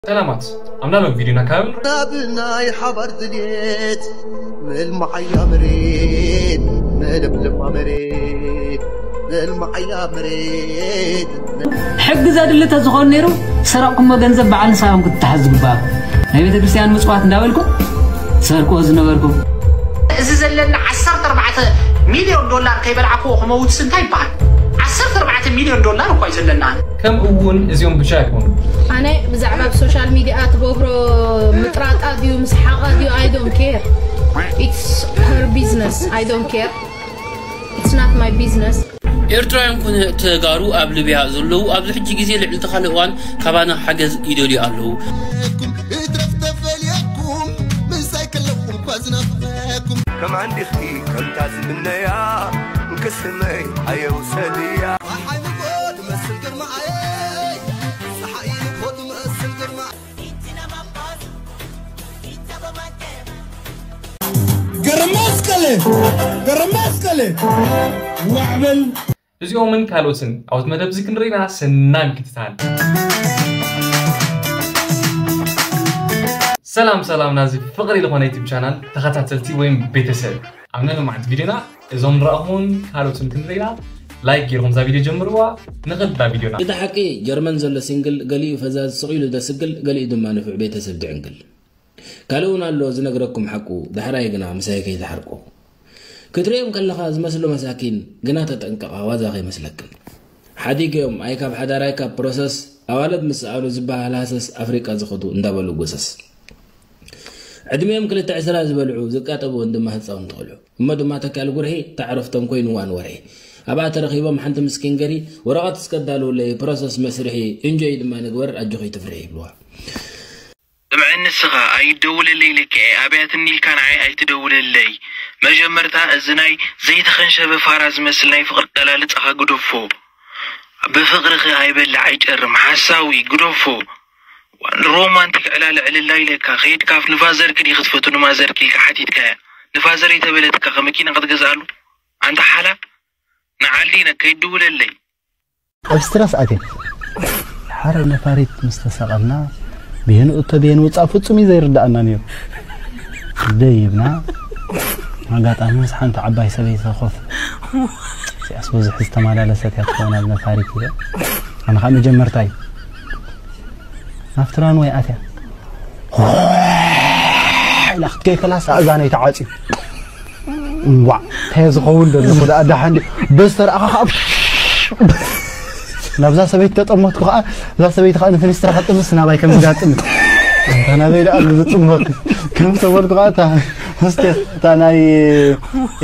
ሰላማት ኣምና ሎም ቪድዮና ካብ ናብ ናይ ሓባር ድልየት መልማዓያ መሬት መለምለማ መሬት መልማዓያ መሬት ሕጊ ዘድሊ ተዝኾን ነይሩ ሰረቕኩሞ ገንዘብ በዓል ንስኻም ክትተሓዝ ዝግባእ ናይ ቤተ ክርስቲያን ምጽዋት እንዳበልኩም ትሰርቅዎ ዝነበርኩም እዚ ዘለና ዓሰርተ ኣርባዕተ ሚልዮን ዶላር ከይበላዕክዎ ክመውትስ እንታይ ይበሃል ዓሰርተ ኣርባዕተ ሚልዮን ዶላር እኳ እዩ ዘለና ከምኡ እውን እዚኦም ብቻ ኣይኮኑ ኣነ ብዛዕባ ኣብ social media ትገብሮ ምጥራጣ ድዩ ምስሓቓ ድዩ I don't care it's her business I don't care it's not my business ኤርትራውያን ኮነ ተጋሩ ኣብ ሊብያ ዘለዉ ኣብዚ ሕጂ ግዜ ልዕሊ እቲ ካልእ እዋን ካባና ሓገዝ ይደልዩ ኣለዉ። ከማን ዲኺ ከምታ ዝምነያ እንክስመይ ኣየውሰድያ ገረማስቀለ ገረማስቀለ ዋዕበል እዚኦምን ካልኦትን ኣብቲ መደብ እዚ ክንርኢና ሰናይ ምክትታል። ሰላም ሰላም ናዚ ፍቕሪ ዝኾነ ዩቲብ ቻናል ተኸታተልቲ ወይም ቤተሰብ ኣብ ናይ ሎማዓንቲ ቪድዮና እዞም ንረእኹን ካልኦትን ክንርኢና ላይክ ጌርኩም እዛ ቪድዮ ጀምርዋ ንኽድ ናብ ቪድዮና። እቲ ሓቂ ጀርመን ዘሎ ሲንግል ገሊኡ ፈዛዝ ስቕ ኢሉ ደስግል ገሊኡ ድማ ንፉዕ ቤተሰብ ድዕንግል። ካልእ እውን ኣሎ ዝነግረኩም ሓቁ ዳሕራይ ግና ምሳይ ከይትሓርቁ ክትርእዮም ከለኻ ዝመስሉ መሳኪን ግና ተጠንቀቕ ኣዋዛ ከይመስለክን ሓዲገዮም ኣይ ካብ ሓዳር ኣይ ካብ ፕሮሰስ ኣዋልድ ምስ ሰኣሉ ዝበሃል ሃሰስ ኣፍሪቃ ዝኸዱ እንዳበሉ ጎሰስ ዕድሚኦም ክልተ ዕስራ ዝበልዑ ዝቃጠቡ እውን ድማ ህፃውንቲ ቆልዑ እሞ ድማ ተካል ጉርሒ እታ ዕረፍቶም ኮይኑዋ ንወርሒ ኣብኣ ተረኺቦም ሓንቲ ምስኪን ገሪ ወረቐት እስከ ኣዳልውለይ ፕሮሰስ መስርሒ እንጆይ ድማ ንግበር ኣጆኺ ትፍርሒ ይብልዋ ስምዐኒ ንስኻ ኣይትደውለለይ ኢለካ እየ ኣብያ ትኒ ኢልካ ንዓይ ኣይትደውለለይ መጀመርታ እዚ ናይ ዘይተኸንሸበ ፋራ ዝመስል ናይ ፍቕሪ ኣገላልጻኻ ግደፎ ብፍቕርኺ ኣይበልዕ ኣይጨርም ሓሳዊ ግደፎ ሮማንቲክ ዕላል ዕልላ ኢለካ ከይድካ ንፋዘርኪ ድዩ ክትፈቱ ንማዘርኪ ኢልካ ሓቲትካያ ንፋዘረይ ተበለትካ ከመኪና ክትገዝኣሉ ኣንታ ሓላ ንዓዲ ኢለ ከይትድውለለይ ኣብ ስትረስ ኣትየ ሓረ ነፋሪት ምስ ተሰቐልና ብየንኡ እተብየን ውፃእ ፍጹም እዩ ዘይርዳኣና ነይሩ ደይብና ኣጋጣሚ ምስ ሓንቲ ዓባይ ሰበይቲ ኮፍ እዚኣስ ብዙሕ ዝተመላለሰት እያ ትኸውን ኣብ ነፋሪት ኢለ ኣነ ከዓ መጀመርታ እዩ ናብቲ ራንወይ ኣትያ ኢላ ክትከይ ከላስ ኣእዛነይ ተዓፅዩ እዋዕ እንታይ ዝኸውን ዘለኹ ደኣ ደሓን ድዩ በዚ ተረኣኻ ከዓ ናብዛ ሰበይቲ ተጠመትኩ ከዓ እዛ ሰበይቲ ከዓ ንፍንስትራ ከጥምስ ናባይ ከም ዝጋጥም እታ ናበይ ደኣ ዝጥመት ከም ዝተበልኩ ከዓ እታ ሆስቴስ እታ ናይ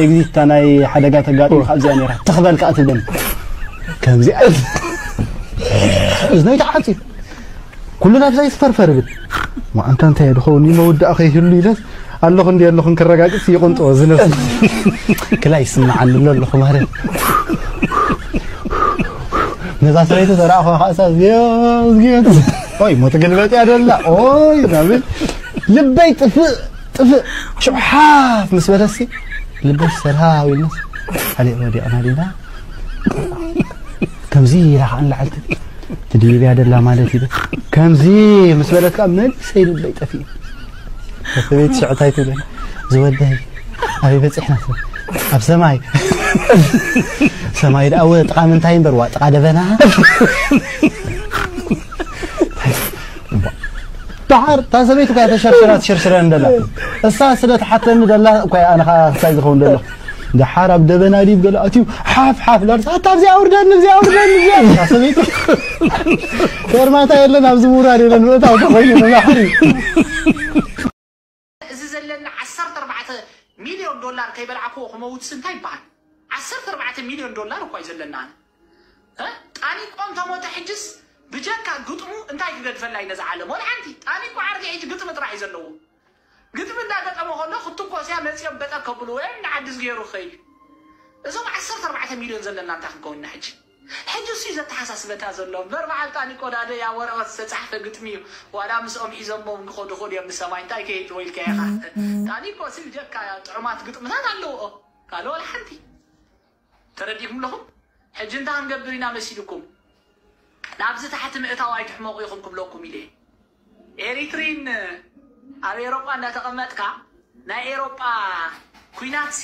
ኤግዚት እታ ናይ ሓደጋ ተጋጥሙ ካብዚኣ ነራ ተኽበል ከዓ ትብለኒ ከምዚኣ እዝነይ ተዓፅዩ ኩሉ ናብዛ ይስፈርፈር ብል ማእንታ እንታይ ድኸውን መወዳእ ከይህሉ ኢለስ ኣለኹ እንዲ ኣለኹን ክረጋግጽ ይቕንጥዎ ዝነብስ ክላ ይስምዓኒ ኣሎ ኣለኹ ማለት ነዛ ሰበይቲ ተረኣኹ ከኣሳ ኦይ ሞ ትግልበጥ እያ ደላ ኦይ ናብል ልበይ ጥፍእ ጥፍእ ሽሓፍ ምስ በለሲ ልበሽ ሰላም ኢልናስ ካሊእ ወዲቕና ዲና ከምዚ ኢላ ከዓ ንላዕልቲ ትድይብያ ደላ ማለት እዩ ከምዚ ምስ በለት ከዓ መልሰ ይልበይ ጠፊኡ ሰበይቲ ሽዕታይ ትብለኒ ዝወደይ ኣበይ በፂሕና ትብል ኣብ ሰማይ ሰማይ ደኣ ወ ጥቓ ምንታይ እምበር ዋ ጥቓ ደበና ደሓር እታ ሰበይቲ እኳ ተሸርሽራ ትሽርሽረን ደላ እሳ ስለ ትሓተኒ ደላ እኳ ኣነ ከዓ ክሳይ ዝኸውን ደለኹ ደሓር ኣብ ደበና ድዩ ገለ ኣትዩ ሓፍ ሓፍ ላርስ ኣታ ኣብዚኣ ኣውርደኒ እዚኣ ኣውርደኒ እዚኣ እታ ሰበይቲ ፌርማታ የለን ኣብዚ ምውራድ የለን ምእታው ተኾይኑ ንባሕሪ እዚ ዘለና ዓሰርተ ኣርባዕተ ሚልዮን ዶላር ከይበላዕክዎ ክመውትስ እንታይ ይበሃል ዓሰርተ ኣርባዕተ ሚልዮን ዶላር እኳ እዩ ዘለና ኣነ ጣኒቆ እንተሞተ ሕጅስ ብጀካ ግጥሙ እንታይ ክገድፈላ እዩ ነዛ ዓለም ወላ ሓንቲ ጣኒቆ ዓርከይ ሕጂ ግጥሚ ጥራሕ እዩ ዘለዎ ግጥሚ እንዳገጠመ ከሎ ክትኮስያ መፅኦም በጠ ከብሉ ወይም ንዓዲ ዝገይሩ ክኸይድ እዩ እዞም ዓሰርተ ኣርባዕተ ሚልዮን ዘለና እንታይ ክንከውን ኢና ሕጂ ሕጂ እሱ እዩ ዘተሓሳስበካ ዘሎ እምበር በዓል ጣኒቆ ዳደ ያ ወረቐት ዝተፃሕፈ ግጥሚ እዩ ዋላ ምስኦም ሒዞሞም ክኸዱ ክእሉ እዮም ንሰማይ እንታይ ከይድልዎ ኢልካ ኢኻ ጣኒቆ ሲ ብጀካ ጥዑማት ግጥምታት ኣለዎ ካልእ ወላ ሓንቲ ተረዲእኩም ኣለኹም ሕጂ እንታይ ክንገብር ኢና መሲልኩም ናብዚ ታሕቲ ምእታው ኣይትሕመቑ ኢኹም ክብለኩም ኢለ ኤሪትሪን ኣብ ኤሮጳ እንዳተቐመጥካ ናይ ኤሮጳ ኩናትሲ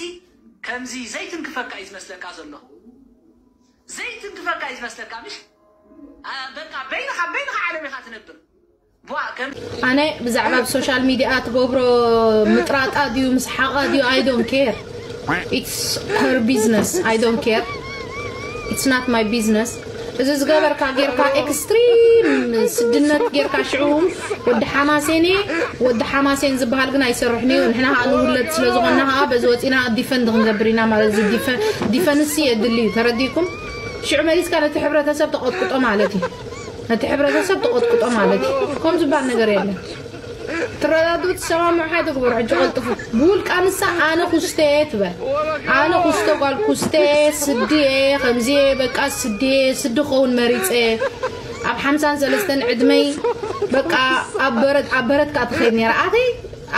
ከምዚ ዘይትንክፈካ እዩ ዝመስለካ ዘሎ። ዘይትንክፈካ እዩ ዝመስለካ ምሽ? በቃ በይንኻ በይንኻ ዓለም ኢኻ ትነብር። ቧ ከም ኣነ ብዛዕባ ኣብ ሶሻል ሚዲያ ትገብሮ ምጥራጣ ድዩ ምስሓቓ ድዩ I don't care. It's her business. I don't care. It's not my business. እዚ ዝገበርካ ጌርካ ኤክስትሪም ስድነት ጌርካ ሽዑ ወዲ ሓማሴን እየ፣ ወዲ ሓማሴን ዝበሃል ግን ኣይሰርሕን እዩ። ንሕና ከዓ ንውለድ ስለ ዝኾንና ከዓ በዚ ወፂና ዲፈንድ ክንገብር ኢና ማለት እዚ ዲፈንስ የድሊ እዩ። ተረዲእኩም? ሽዑ መሊስካ ነቲ ሕብረተሰብ ተቐጥቅጦ ማለት እዩ። ነቲ ሕብረተሰብ ተቐጥቅጦ ማለት እዩ። ከም ዝበሃል ነገር የለን። ትረዳድኡ ትሰማምዑ ሓደ ግበሩ ሕጂ ቀልጥፉ። ብውልቃ ንሳ ኣነ ኩስተ እየ ትበል። ኣነ ኩስተ ጓል ኩስተ ስዲ እየ ከምዚ እየ በቃ ስዲ እየ ስዲ ክኸውን መሪፀ እየ። ኣብ ሓምሳን ሰለስተን ዕድመይ በቃ ኣብ በረድ ኣብ በረድ ከዓ ትኸይድ ነይራ ኣተይ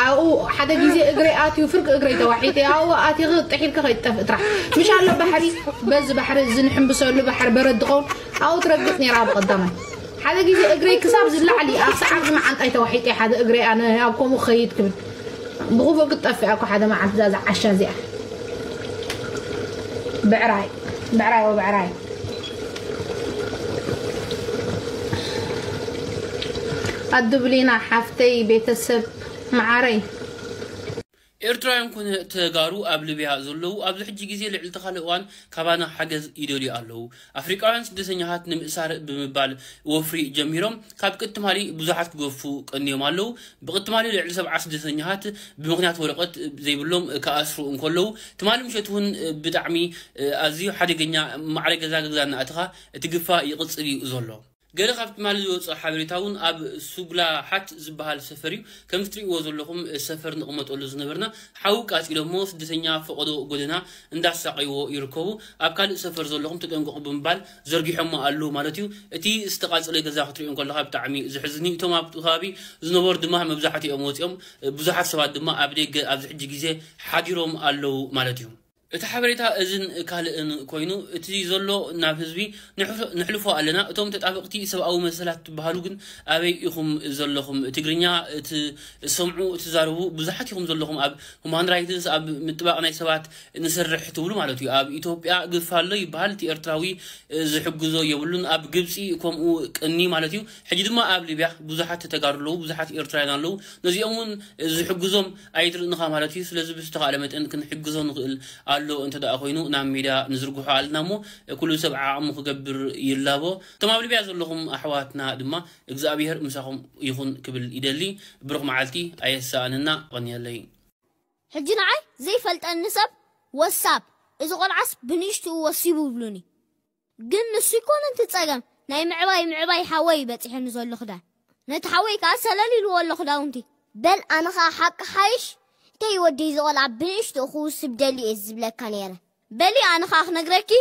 ኣብኡ ሓደ ግዜ እግረይ ኣትዩ ፍርቂ እግረይ ተዋሒጠ ኣብኡ ኣቲኺ ጥሒልኪ ከይትጠፍእ ጥራሕ ምሽ ኣሎ ባሕሪ በዚ ባሕሪ እዚ ንሕንብሰሉ ባሕሪ በረድ ዝኸውን ኣብኡ ትረግፅ ነይራ ብቐዳማይ ሓደ ግዜ እግረይ ክሳብ ዝላዕሊ ኣብ ሰዓብ ዝመዓንጣይ ተዋሒጠ ሓደ እግረይ ኣነ ኣብ ከምኡ ክኸይድ ክብል ብኽፉእ ክትጠፍእ እኮ ሓደ መዓልቲ እዛ ዝዓሻ እዚኣ ብዕራይ ብዕራይ ወብዕራይ ኣዱብሊና ሓፍተይ ቤተሰብ መዓረይ ኤርትራውያን ኮነ ተጋሩ ኣብ ሊብያ ዘለዉ ኣብዚ ሕጂ ግዜ ልዕሊ ተኻለ እዋን ካባና ሓገዝ ይደልዩ ኣለዉ። ኣፍሪቃውያን ስደተኛታት ንምእሳር ብምባል ወፍሪ ጀሚሮም ካብ ቅትማሊ ብዙሓት ክገፉ ቀንዮም ኣለዉ። ብቅትማሊ ልዕሊ ሰብዓ ስደተኛታት ብምኽንያት ወረቐት ዘይብሎም ክኣስሩ እንከለዉ ትማሊ ምሸት እውን ብጣዕሚ ኣዝዩ ሓደገኛ ማዕረ ገዛ ገዛ እናኣተኻ እቲ ግፋ ይቕጽል እዩ ዘሎ። ገለ ካብ ትማሊ ዝወፅኦ ሓበሬታ እውን ኣብ ሱግላሓት ዝበሃል ሰፈር እዩ። ከምዚ ትሪእዎ ዘለኹም ሰፈር ንቕመጠሉ ዝነበርና ሓዊ ቃፂሎሞ ስደተኛ ፈቐዶ ጎደና እንዳሳቐይዎ ይርከቡ። ኣብ ካልእ ሰፈር ዘለኹም ተጠንቀቑ ብምባል ዘርጊሖሞ ኣለዉ ማለት እዩ። እቲ ዝተቓፀለ ገዛ ክትሪኦ እንከለኻ ብጣዕሚ ዘሕዝን እዩ። እቶም ኣብቲ ከባቢ ዝነበሩ ድማ መብዛሕትኦም ወፂኦም፣ ብዙሓት ሰባት ድማ ኣብ ደገ ኣብዚ ሕጂ ግዜ ሓዲሮም ኣለዉ ማለት እዩ። እቲ ሓበሬታ እዝን ካልእን ኮይኑ፣ እቲ ዘሎ ናብ ህዝቢ ንሕልፎ ኣለና። እቶም ተጣበቕቲ ሰብኣዊ መሰላት ትበሃሉ ግን ኣበይ ኢኹም ዘለኹም? ትግርኛ ትሰምዑ ትዛረቡ ብዙሓት ኢኹም ዘለኹም። ኣብ ሁማን ራይትስ ኣብ ምጥባቕ ናይ ሰባት ንሰርሕ ትብሉ ማለት እዩ። ኣብ ኢትዮጵያ ግፍ ኣሎ ይበሃል። እቲ ኤርትራዊ ዝሕግዞ የብሉን። ኣብ ግብፂ ከምኡ ቅኒ ማለት እዩ። ሕጂ ድማ ኣብ ሊብያ ብዙሓት ተጋሩ ኣለዉ፣ ብዙሓት ኤርትራውያን ኣለዉ። ነዚኦም እውን ዝሕግዞም ኣይትርእንኻ ማለት እዩ። ስለዚ ብዝተኻእለ መጠን ክንሕግዞ ንኽእል ኣሎ እንተ ደኣ ኮይኑ ናብ ሜድያ ንዝርግሖ ኣለና እሞ ኩሉ ሰብ ዓቕሙ ክገብር ይላቦ። እቶም ኣብ ሊብያ ዘለኹም ኣሕዋትና ድማ እግዚኣብሔር ምሳኹም ይኹን ክብል ይደሊ። ብሩኽ መዓልቲ ኣየሳእንና። ቀንየለይ። ሕጂ ንዓይ ዘይፈልጠኒ ሰብ ወሳብ እዚ ቆልዓስ ብንእሽትኡ ወሲቡ ይብሉኒ። ግን ንሱ ኣይኮነን እቲ ጸገም ናይ ምዕባይ ምዕባይ ሓወይ በጺሐኒ ዘሎ ክዳን ነቲ ሓወይ ከኣ ሰለል ኢልዎ ኣሎ ክዳውንቲ። በል ኣነ ከኣ ሓቂ ሓይሽ እንተይ ወደይ እዚ ቆልዓ ብንእሽትኡ ክውስብ ደልዩ እየ ዝብለካ ነይረ። በሊ ኣነ ከኣ ክነግረኪ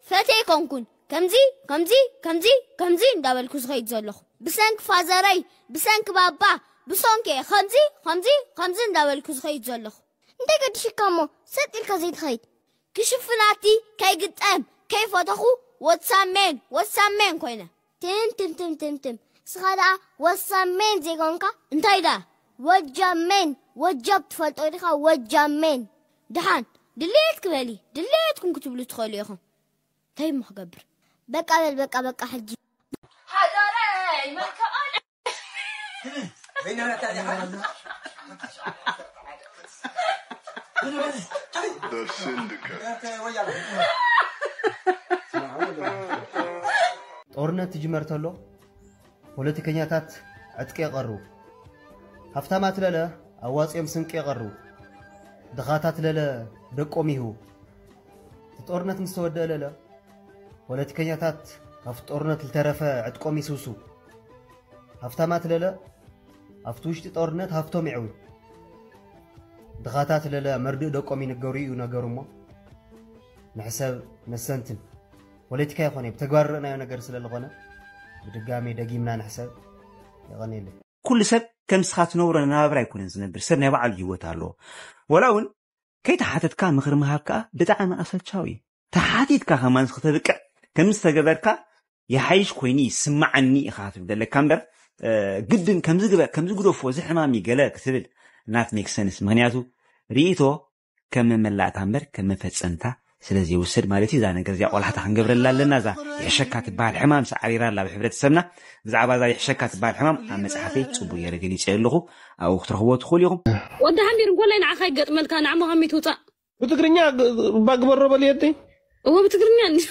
ፈትየ ኣይኮንኩን ከምዚ ከምዚ ከምዚ ከምዚ እንዳበልኩ ዝኸይድ ዘለኹ ብሰንኪ ፋዘረይ ብሰንኪ ባባ ብሶንኪ እየ ከምዚ ከምዚ ከምዚ እንዳበልኩ ዝኸይድ ዘለኹ። እንታይ ገዲሽካ እሞ ሰጥ ኢልካ ዘይትኸይድ? ክሽፍናቲ ከይግጠም ከይፈተኹ ወሳሜን ወሳሜን ኮይነ። ትም ትም ትም ትም ትም እስኻ ደኣ ወሳሜን ዘይኮንካ እንታይ ደኣ? ወጃሜን ወጃብ ትፈልጦ ዲኻ ወጃሜን። ደሓን ድሌትኪ በሊ ድሌትኩም ክትብሉ ትኽእሉ ኢኹም። እንታይ እሞ ክገብር? በቃ በል በቃ በቃ ሕጂ። ሓዳረይ መርካባል ጦርነት ትጅመር ተሎ ፖለቲከኛታት ዕጥቂ የቐርቡ። ሃፍታማት ለለ ኣዋፂኦም ስንቂ የቐርቡ። ድኻታት ለለ ደቆም ይህቡ። እቲ ጦርነት ምስ ተወደአ ለለ ፖለቲከኛታት ካብቲ ጦርነት ዝተረፈ ዕጥቆም ይስውስው። ሃፍታማት ለለ ኣብቲ ውሽጢ ጦርነት ሃፍቶም ይዕዊ። ድኻታት ለለ መርድእ ደቆም ይንገሩ እዩ ነገሩ እሞ ንሕሰብ ነሰንትን። ፖለቲካ ይኾነ ብተግባር ርኢናዮ ነገር ስለ ዝኾነ ብድጋሜ ደጊምና ንሕሰብ። የቐንየለይ። ኩሉ ሰብ ከም ንስኻ ትነብሮ ናብራ ኣይኮነን ዝነብር። ሰብ ናይ ባዕሉ ህይወት ኣለዎ። ወላ እውን ከይተሓተትካ ምኽሪ ምሃብ ከኣ ብጣዕሚ ኣሰልቻዊ እዩ። ተሓቲትካ ከማን ክተብቅዕ ከም ዝተገበርካ ይሓይሽ ኮይኑ ይስምዓኒ ኢኻ ክትብል ዘለካ እምበር ግድን ከምዚ ግበር ከምዚ ግደፎ እዚ ሕማም እዩ ገለ ክትብል ናት ሜክ ሰንስ። ምክንያቱ ርእይቶ ከም መመላእታ እምበር ከም መፈጸምታ ስለ ዘይውሰድ ማለት እዩ። እዛ ነገር እዚኣ ቆላሕታ ክንገብረላ ኣለና። እዛ ይሕሸካ ትበሃል ሕማም ሰዓሪራ ኣላ ኣብ ሕብረተሰብና። ብዛዕባ እዛ ይሕሸካ ትበሃል ሕማም ኣብ መጽሓፈይ ጽቡቅ ገይረ ገሊጸ ኣለኹ። ኣብኡ ክትረኽቦ ትኽእሉ ኢኹም። ወዲ ሓሚር እንኮላይ ንዓኻ ይገጥመልካ ንዓሞ ከመይ ትውጻእ? ብትግርኛ ግ- እባ ግበሮ በልየቲ። እዎ ብትግርኛ እንዲ።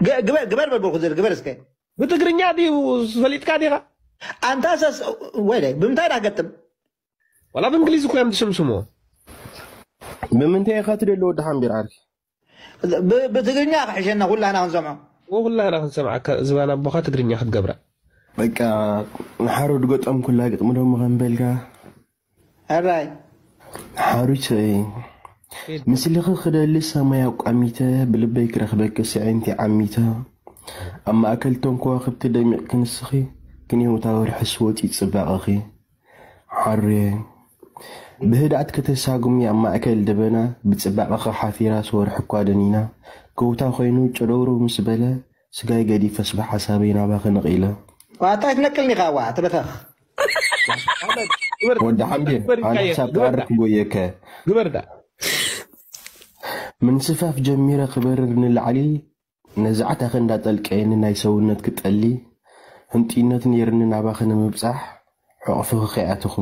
ግ- ግበር ግበር በልበልኩ ዘል ግበር እስከ። ብትግርኛ ድዩ ፈሊጥካ ዲኻ? ኣንታ ሰስ ወይ ላይ ብምንታይ ዳ ገጥም? ዋላ ብእንግሊዝ እኮ እዮም ትስምስሞ። ብምንታይ ኢኻ ትደሊ ወዲ ሓምቢር ዓርኪ? ብትግርኛ ክሕሸና ኩላና ክንሰምዖ። ኩላና ክንሰምዓካ ዝባን ኣቦኻ ትግርኛ ክትገብራ። በቃ ንሓሩድ ገጠምኩላ ግጥሚ ዶ ምኸንበልካ? ሕራይ ሓሩድ ሰበይ ምስልኺ ክደሊ ሰማይ ኣቋሚተ ብልበይ ክረኽበኪ ስዒንቲ ዓሚተ ኣብ ማእከል ቶም ከዋኽብቲ ደሚቕኪ ንስኺ ክንየውታ ወርሒ ስወፂ ፅባቐኺ ሓሩየ ብህድኣት ከተሳጉሚ ኣብ ማእከል ደበና ብጽባቐኺ ሓፊራ ስወርሒ እኳ ደኒና ከውታ ኮይኑ ጨደውረው ምስ በለ ስጋይ ገዲፈስ ብሓሳበይ ናባኺ ነቒለ። ዋታ ኣይትነቅልኒ ኢኻ ዋእ ተበተኽ። ወዲ ሓምቤ ኣነ ክሳብ ትዓርፍ ጎየከ። ግበርዳ ምንስፋፍ ጀሚረ ክበርር ንላዕሊ ነዛዕታኺ እንዳጠልቀየኒ ናይ ሰውነትኪ ጠሊ ህንጥዩነት ነይርኒ ናባኺ ንምብጻሕ ሕቕፍኺ ከይኣተኹ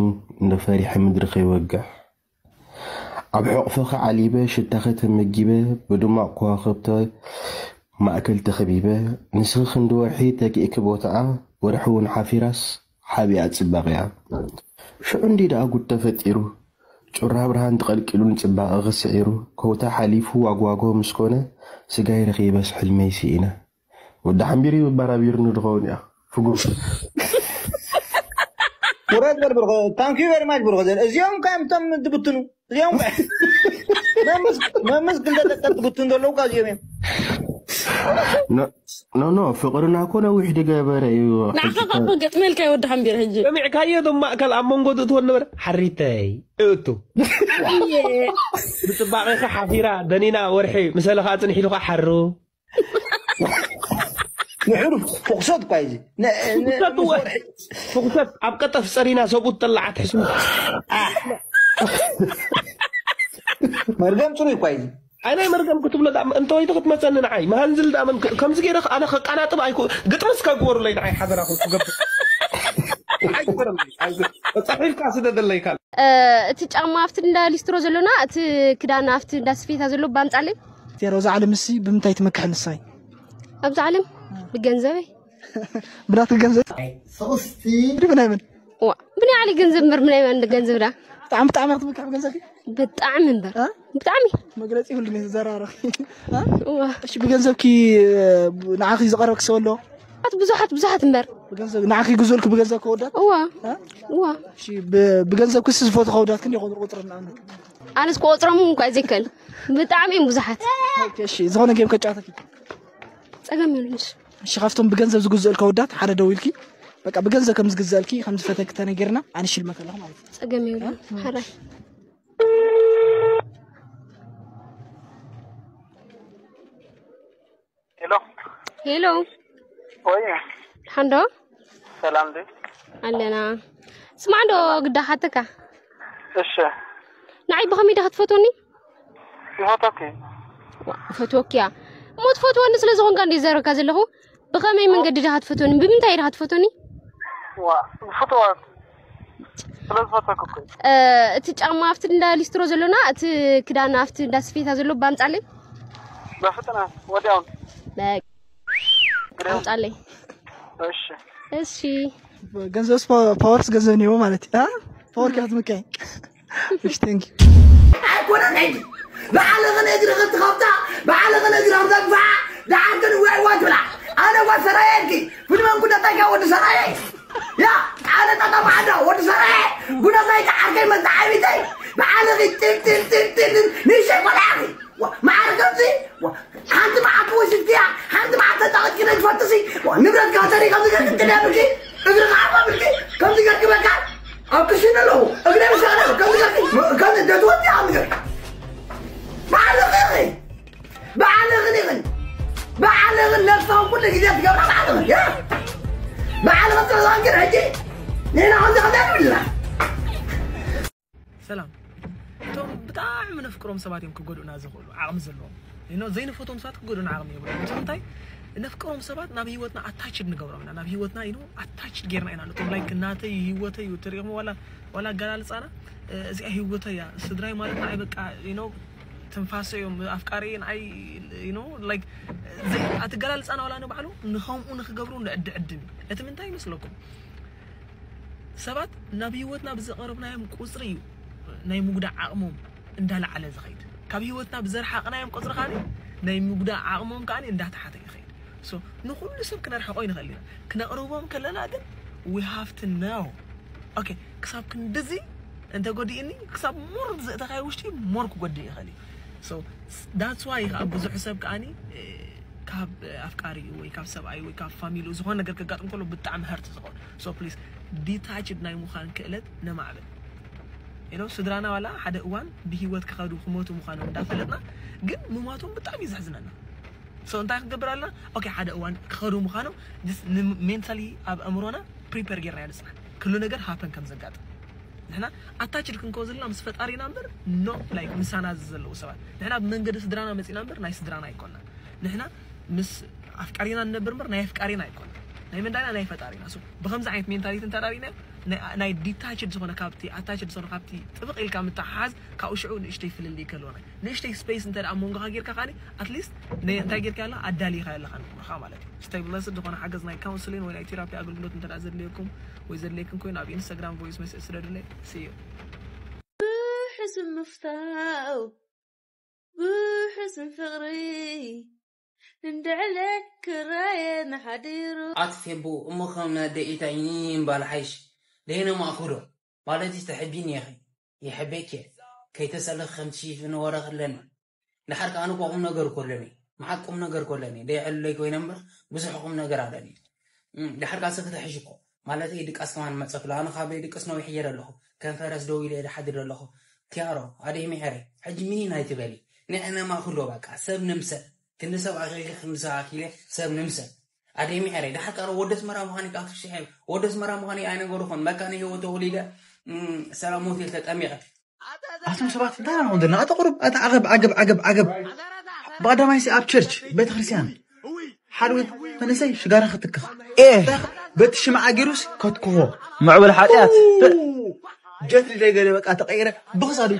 እንዶ ፈሪሐ ምድሪ ከይወግሕ ኣብ ሕቕፍኺ ዓሊበ ሽታኺ ተመጊበ ብድሙቕ ከዋኽብቲ ማእከል ተኸቢበ ንስኺ ክንዲ ወርሒ ተኪእኪ ቦታኣ ወርሒ እውን ሓፊራስ ሓቢኣ ጽባቐያ ሽዑ እንዲ ደኣ ጉድ ተፈጢሩ ጩራ ብርሃን ተቐልቂሉ ንጽባቐኺ ስዒሩ ከውታ ሓሊፉ ዋግዋጎ ምስ ኮነ ስጋይ ረኺበስ ሕልመይ ስኢነ ወዲ ሓምቢር እዩ ባራቢርኒ ድኸውን እያ ፍጉም ውረድ በል ብርኾ thank you very much ብርኾ ዘል እዚኦም ከ እቶም ትብትኑ እዚኦም መምስ ክልተ ደቀ ትብትኑ ዘለዉ ካ እዚኦም እዮም ኖ ኖ ፍቅርና እኮ ነዊሕ ድገበረ እዩ ንዓኻ ካብ ገጥመልካ ይወዲ ሓምቢር ሕጂ ሰሚዕካዮ ዶ ማእከል ኣብ መንጎ ትእትወ ነበረ ሓሪተይ እቱ ብፅባቐኺ ሓፊራ ደኒና ወርሒ ምሰለኻ ፅንሕ ኢሉኻ ሓሩ ንሕሩ ፍኩሰት እኳ እዚ ፍኩሰት ኣብ ቀጠፍ ፀሪና ሰብኡት ጠላዓት ሕስሙ መርገም ፅሩይ እኳ እዚ ኣይ ናይ መርገም ክትብሎ ዳ እንተወይቱ ክትመፀኒ ንዓይ መሃንዝል ዳ መን ከምዚ ገይረ ኣነ ከቃናጥብ ኣይኩ ግጥምስ ከግበሩለይ ንዓይ ሓደራኹም ክገብር ንዓይ ግበረለይ ፃሒፍካ ስደደለይ ካል እቲ ጫማ ኣብቲ እንዳ ሊስትሮ ዘሎና እቲ ክዳን ኣብቲ እንዳ ስፌታ ዘሎ ባምፃለይ ሮዛ ዓለምሲ ብምንታይ ትመክሕ ንሳይ ኣብዛ ዓለም ብገንዘበይ ብናት ገንዘብ ብናይ መን ብናይ ዓሊ ገንዘብ ምር ብናይ መን ገንዘብ ዳ ብጣዕሚ ብጣዕሚ ክትምክሕ ብገንዘብ ብጣዕሚ እምበር ብጣዕሚ መግለፂ ይብሉ ዘራረኺ እሺ ብገንዘብኪ ንዓኺ ዝቐረብኪ ሰብ ኣሎ ኣት ብዙሓት ብዙሓት እምበር ብገንዘብ ንዓኺ ይግዝኡልኪ ብገንዘብ ከወዳት እዋ እዋ ብገንዘብ ክሲ ዝፈቱ ከወዳት ክንዲ ይኾኑ ቁፅሪ ንኣብነት ኣነስ ክቆፅሮም እውን እኳ ዘይክእል ብጣዕሚ እዮም ብዙሓት እሺ ዝኾነ ጌም ከጫወተኪ ፀገም የብሉን እሺ እሺ ካብቶም ብገንዘብ ዝግዝኡልኪ ከወዳት ሓደ ደው ኢልኪ በቃ ብገንዘብ ከም ዝግዘእልኪ ከም ዝፈተኪ ተነጊርና ኣነ ሽልመት ኣለኹ ማለት እዩ ፀገም የብሉን ሕራይ ሄሎ ሄሎ ወይ ሓንዶ ሰላም ዲ ኣለና ስማዕ ዶ ግዳ ሓተካ እሺ ንዓይ ብኸመይ ዳ ክትፈትወኒ ይፈተኪ ፈትወኪያ እሞ ትፈትወኒ ስለ ዝኾንካ እንደ ዘረካ ዘለኹ ብኸመይ መንገዲ ዳ ክትፈትወኒ ብምንታይ ዳ ክትፈትወኒ ዋ ፍትዋት ስለዝፈተኩ እኮ እዩ። እ፣ እቲ ጫማ ኣብቲ እንዳ ሊስትሮ ዘሎና እቲ ክዳን ኣብቲ እንዳ ስፌታ ዘሎ ባምጻለይ በፍጥነት ወዲያውን በቃ ኣምጻለይ እሺ እሺ ገንዘብ ፓወርስ ገንዘብ ኒዎ ማለት እዩ ፓወር ከትምካይ እሺ ቴንክ ኣይኮነን ሕጂ ብዓለኸ ነግሪ ክትኸፍታ ብዓለኸ ነግሪ ኣብ ዘግፋዓ ደሓር ግን እዋይ እዋ ትብላ ኣነ እዋ ሰራየ ኢልኪ ፍልመን ጉዳታይካ ወዲ ሰራየ ያ ኣነ ጣጣ ማዓዳ ወዲ ሰራየ ጉዳታይካ ዓርከይ መዝዓቢተይ ብዓለኺ ጢልጢልጢልጢል ንእሽተይ ቆልዓኺ ማዕረ ከምዚ ሓንቲ መዓልቲ ወሲድክያ ሓንቲ መዓልቲ ተፃወትኪ ነጅፈትሲ ንብረትካ ተሪ ከምዚ ገርኪ ቅድያ ብልኪ እግርኻ ዓርባ ብልኪ ከምዚ ገርኪ በካ ኣብ ክሽነ ኣለኹ እግረ ምሻለ ከምዚ ገርኪ ከምዚ ደትወት ከምዚ ገርኪ በዓልኺ በዓልኺ ዲኽን ብዓለምን ነብስኻን ኩሉ ግዜ ትገብራ ብዓለምን ያ ብዓለምን ጥዕዛን ግን ሕጂ ንሕና ከምዚ ከምዚ ንብልና። ሰላም። እቶም ብጣዕሚ ነፍቅሮም ሰባት እዮም ክጎድኡና ዝኽእሉ ዓቕሚ ዘለዎም። You know፣ ዘይንፈቶም ሰባት ክጎድኡና ዓቕሚ የብሎም። እቶም እንታይ ነፍቅሮም ሰባት ናብ ህይወትና ኣታችድ ንገብሮም ኢና። ናብ ህይወትና you know ኣታችድ ጌርና ኢና ነቶም። ላይክ ናተይ ህይወተይ እዩ ትሪኦም ዋላ ዋላ ኣገላልፃና እዚኣ ህይወተይ እያ ስድራይ ማለት ንዓይ በቃ you know ትንፋሰ እዮም ኣፍቃሪ ንዓይ you know like ኣትገላልፃና ዋላ ንባዕሉ ንኸምኡ ንክገብሩ ንዕድዕድም እዩ። እቲ ምንታይ ይመስለኩም? ሰባት ናብ ህይወትና ብዘቐረብናዮም ቁፅሪ እዩ ናይ ምጉዳእ ዓቕሞም እንዳለዓለ ዝኸይድ። ካብ ህይወትና ብዘርሓቕናዮም ቁፅሪ ከዓ ናይ ምጉዳእ ዓቕሞም ከዓ እንዳተሓተ ይኸይድ። So ንኩሉ ሰብ ክነርሕቆ ይንኽእል ኢና። ክነቕርቦም ከለና ግን we have to know okay ክሳብ ክንድዚ እንተጎዲእኒ ክሳብ more ዘእተኻዮ ውሽጢ more ክጎድእ ይኽእል እዩ። So that's why ከዓ ብዙሕ ሰብ ከዓኒ ካብ ኣፍቃሪኡ ወይ ካብ ሰብኣይ ወይ ካብ ፋሚሊኡ ዝኾነ ነገር ከጋጥም ከሎ ብጣዕሚ hurt ዝኸውን። So please detached ናይ ምዃን ክእለት ነማዕብል። You know ስድራና ዋላ ሓደ እዋን ብህይወት ክኸዱ ክሞቱ ምዃኖም እንዳፈለጥና ግን ምሟቶም ብጣዕሚ እዩ ዘሕዝነና። So እንታይ ክንገብር ኣለና? Okay ሓደ እዋን ክኸዱ ምዃኖም mentally ኣብ ኣእምሮና prepare ጌርና ንፅናሕ ኩሉ ነገር happen ከም ዘጋጥም። ንሕና ኣታችድ ክንከው ዘለና ምስ ፈጣሪና እምበር not like ምሳና ዘለዉ ሰባት። ንሕና ብመንገዲ ስድራና መፂና እምበር ናይ ስድራና ኣይኮንና። ንሕና ምስ ኣፍቃሪና ንነብር እምበር ናይ ኣፍቃሪና ኣይኮንና። ናይ መን ዳና ናይ ፈጣሪና። So ብከምዚ ዓይነት mentality እንተዳሪና ናይ detached ዝኾነ ካብቲ ኣታችድ ዝኾነ ካብቲ ጥብቕ ኢልካ ምትሓሓዝ ካብኡ ሽዑ ንእሽተይ ፍልልይ ከለዎ ናይ ንእሽተይ space እንተ ደኣ መንጎኻ ጌርካ ከዓኒ at least እንታይ ጌርካ ያላ ኣዳሊኻ ያለኻ ንእምሮኻ ማለት እዩ። Stay blessed ዝኾነ ሓገዝ ናይ counseling ወይ ናይ therapy ኣገልግሎት እንተ ደኣ ዘድልየኩም ወይ ዘድልየኩም ኮይኑ ኣብ Instagram voice message ስደዱለይ። See you። ብሕስም ምፍታው ብሕስም ፍቕሪ እንድዕለ ክራየ ንሓዲሩ ኣትፌቡ እሞ ከም ኣደ ኢታይ እምባል ሓይሽ ደይነ ማእኹዶ ማለት ተሕቢን ኢኺ ይሕበኪ ከይተሰለኺ ከም ትሽፍኒ ወረ ከለኒ ድሓር ከኣ ኣነ እኮ ቁም ነገር እኮ ኣለኒ መዓት ቁም ነገር እኮ ኣለኒ ደይዕልለይ ኮይነ እምበር ብዙሕ ቁም ነገር ኣለኒ ድሓር ከኣ ሰክተ ሕሽ እኮ ማለተይ ድቃስ ከማን መጸ ክሎ ኣነ ካብ ድቅስ ነዊሕ እየ ኣለኹ ከም ፈረስ ደው ኢለ ድሓድር ኣለኹ ኪያሮ ኣደይ ምሕረይ ሕጂ ምኒን ኣይትበሊ ንዕነ ማእክሎ በቃ ሰብ ንምሰል ክንዲ ሰብ ኣኺልኪ ክንዲ ሰብ ኣኪለ ሰብ ንምሰል ኣደይ ምሕረይ ድሓር ቀረ ወደ ኣስመራ ምዃን ካብ ትሽሐ ወደ ኣስመራ ምዃን ኣይነገርኹን መካነ ህይወት ተወሊደ ሰላም ሆቴል ተጠሚቐ ኣቶም ሰባት እንታይ ኣለኹም ዘለና ኣተ ቁሩብ ኣተ ዓገብ ዓገብ ዓገብ ዓገብ ብቐዳማይ ሲ ኣብ ቸርች ቤተክርስትያን ሓደ ወይ መንእሰይ ሽጋራ ክትክኽ ኤ በቲ ሽምዓ ገይሩስ ከትክኾ ምዕብል ሓጢኣት ጀትሊ ደገለ በቃ ተቐይረ ብኽሳዱ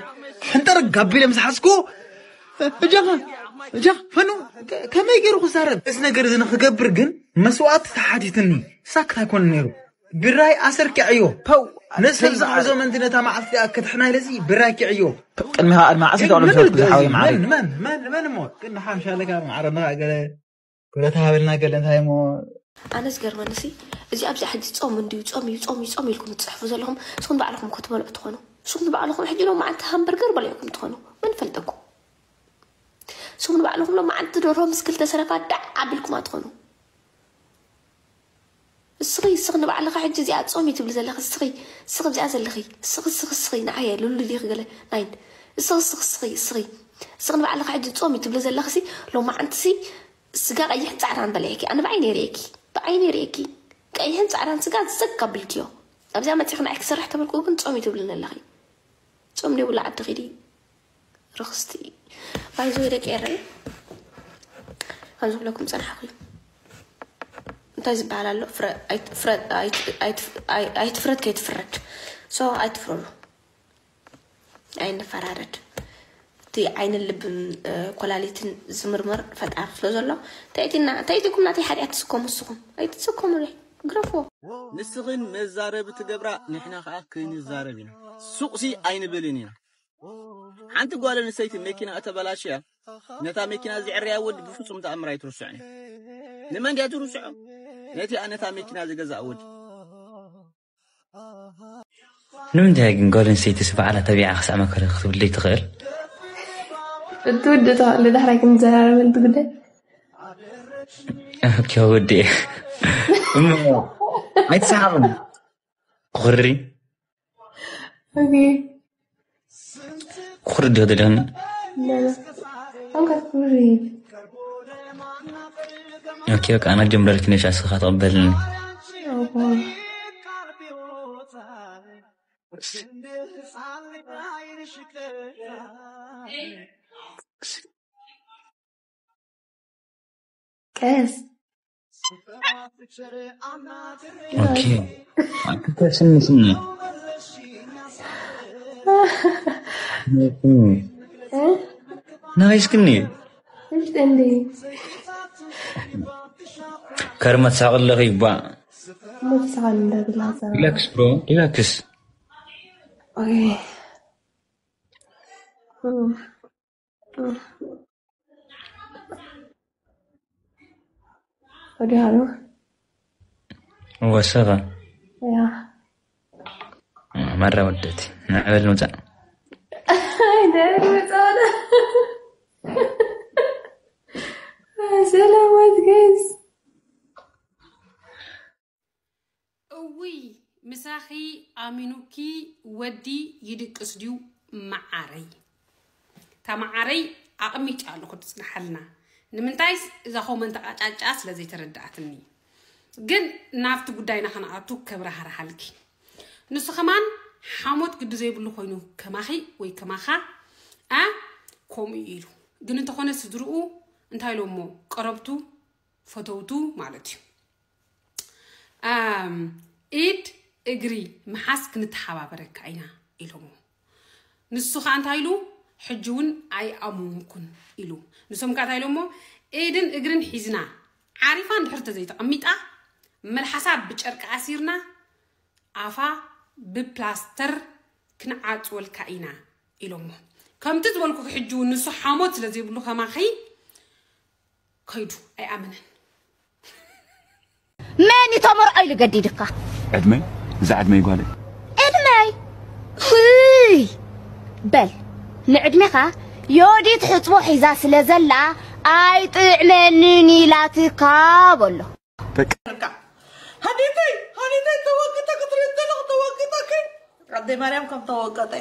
ሕንጠር ጋቢለ ምስ ሓዝኩ እጃኻ እጃ ፈኑ ከመይ ገይሩ ክዛረብ እዚ ነገር እዚ ንክገብር ግን መስዋዕት ተሓቲትኒ ሳክት ኣይኮነ ነይሩ ብራይ ኣሰርኪዐዮ ፐው ነሰብ ዝሕዞ መንት ነታ መዓልቲ ክትሕና ኢለሲ ብራይ ኪዕዮ ቅድሚ ሃኣል መዓስ ተቕሎ ሰብኩ ዝሓወይ ማዕረይ መን መን መን መን እሞ ግን ሓምሻለካ ማዕረና ገለ ክብረት ሃበልና ገለ እንታይ እሞ ኣነ ዝገርመኒ ሲ እዚ ኣብዚ ሕጂ ጾም እንድዩ ጾም እዩ ጾም እዩ ጾም ኢልኩም ትጽሕፉ ዘለኹም ንስኹም ንባዕልኹም እኮ ትበልዑ ትኾኑ ንስኹም ንባዕልኹም ሕጂ ሎም መዓንቲ ሃምበርገር በሊዕኩም ትኾኑ መን ፈልጠኩም ንስኹም ንባዕልኹም ሎም መዓንቲ ደርሆ ምስ ክልተ ሰረፋ ዳዕ ኣቢልኩማ ትኾኑ እስኺ እስኺ ንባዕልኺ ሕጂ እዚኣ ጾም እዩ ትብሊ ዘለኺ እስኺ እስኺ ኣብዚኣ ዘለኺ እስኺ እስኺ እስኺ ንዓየ ሉሉ ዲኺ ገለ ናይን እስኺ እስኺ እስኺ እስኺ እስኺ ንባዕልኺ ሕጂ ጾም እዩ ትብሊ ዘለኺ ሲ ሎማዓንቲ ሲ ስጋ ቀይሕን ጻዕዳን በሊዕኪ ኣነ ብዓይነይ ርእየኪ ብዓይነይ ርእየኪ ቀይሕን ጻዕዳን ስጋ ዘግ ኣቢልክዮ ኣብዚኣ መጺኺ ንዓይ ክሰርሕ ተበልኩ ግን ጾም እዩ ትብልኒ ኣለኺ ጾም ደይብሉ ዓዲ ኺዲ ርኽስቲ እዩ ባይዘወይ ደቂ ኤረይ ከምዚ ክብለኩም ዝጸናሕኩ እዩ እንታይ ዝበሃል ኣሎ ኣይትፍረድ ከይትፍረድ so ኣይትፍረዱ ኣይንፈራረድ እቲ ዓይንን ልብን ኮላሊትን ዝምርምር ፈጣሪ ስለ ዘሎ ተእቲና ተእቲኩም ናተይ ሓጢኣት ትስከሙ ንስኹም ኣይትስከሙ ግረፍዎ ንስኽን መዛረቢ ትገብራ ንሕና ከዓ ክንዛረብ ኢና ሱቕሲ ኣይንብልን ኢና ሓንቲ ጓል ኣንስተይቲ መኪና እተበላሽያ ነታ መኪና ዝዕርያ ወዲ ብፍጹም ተኣምር ኣይትርስዖን እያ። ንመን ድያ ትርስዖ? ነቲ ነታ መኪና ዝገዝኣ ወዲ። ንምንታይ ግን ጓል ኣንስተይትስ ባዕላ ተቢዓ ክስዕመካ ክትብል ዘይትኽእል? እትውድእ ተዋልዶ ዳሕራይ ክንዘራረበሉ እቲ ጉዳይ። ኦኬ ወዲ እሞ ኣይትሰሓቕን ኩኽሪ ኦኬ ኩኽሪ ዲዮ ትደኒ ላላ ኣንካ ኩሪ ኦኬ፣ በቃ ኣነ ጀምረልኪ ነሽ፣ ኣስኻ ተቐበልኒ። ቀስ ኦኬ። ኣክልተ ስኒ ስኒ። ናይስክኒ። እንዴ ከርመት ሳቕለኺ ይባ። ሞሳን እንደብላዛ ሪላክስ ብሮ፣ ሪላክስ። ኦይ ወዲያሉ ወሰኸ። ያ መራ ወደቲ ንዕበል ንውፃእ። ደሪ መጻለ ሰላማት ጋይስ። እውይ ምሳኺ ኣሚኑኪ ወዲ ይድቅስ ድዩ መዓረይ? እታ መዓረይ ኣቕሚጫ ኣለኹ ትጽንሓልና። ንምንታይስ እዛ ኮመንት ኣቃጫጫ ስለ ዘይተረድኣትኒ። ግን ናብቲ ጉዳይና ከነኣቱ ከብራህርሃልኪ። ንሱ ከማን ሓሞት ግዲ ዘይብሉ ኮይኑ ከማኺ ወይ ከማኻ ኣ ከምኡ ኢሉ። ግን እንተኾነ ስድርኡ እንታይ ኢሎሞ? ቀረብቱ ፈተውቱ ማለት እዩ። ኣም፣ ኢድ እግሪ ምሓዝ ክንተሓባበረካ ኢና ኢሎሞ። ንሱ ከዓ እንታይ ኢሉ? ሕጂ እውን ኣይኣመንኩን ኢሉ። ንሶም ከዓ እንታይ ኢሎሞ? ኢድን እግርን ሒዝና ዓሪፋ እንድሕር ተዘይተቐሚጣ መልሓሳ ብጨርቂ ኣሲርና ኣፋ ብፕላስተር ክንዓፅወልካ ኢና ኢሎሞ። ከምቲ ዝበልኩ ሕጂ እውን ንሱ ሓሞት ስለ ዘይብሉ ከማኺ ከይዱ ኣይኣምንን። መን እዩ ተመርዖ ኢሉ ገዲድካ? ዕድመይ እዛ ዕድመይ ጓለይ ዕድመይ ህይ በል ንዕድሜኻ ዮዲት ሕፅቦ ሒዛ ስለ ዘላ ኣይጥዕመንን ኢላትካ በሎ። በቃ ሃኒተይ ሃኒተይ ተወቅጠ ክትርኢ ዘለኹ ተወቅጠ ግን ኣደይ ማርያም ከም ተወቀጠ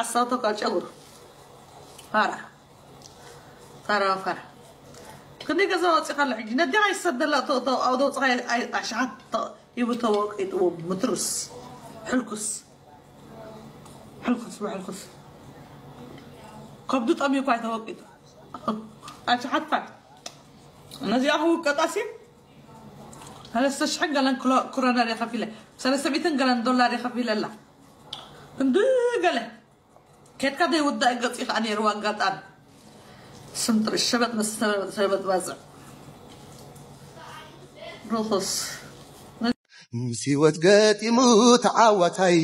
ዓሳቶ ካብ ጨጉሩ ፋራ ፋራ ፋራ ክንደይ ገዛ ወፂኻ ኣሎ ሕጂ ነዲኻ ይሰደላ ኣብ ደውፅኻ ኣሽሓት ሂቡ ተወቂጥዎ ምትሩስ ሕልኩስ ሕልኩስ ብሕልኩስ ከብዱ ጠሚዩ እኳ ተወቂጡ ኣሽሓት ፋ ነዚኣ ክውቀጣሲ ሰለስተ ሽሕን ገለን ክሮነር እየ ከፊለ ሰለስተ ሚእትን ገለን ዶላር እየ ከፊለላ እንዱ ገለ ኬድካ ዘይውዳእ ገፂ ከዓ ነይርዋ ኣጋጣሚ ስምጥር ሸበጥ መስተበጥ ሸበጥ ባፅዕ ርኹስ ምስ ህይወት ገጢሙ ተዓዋታይ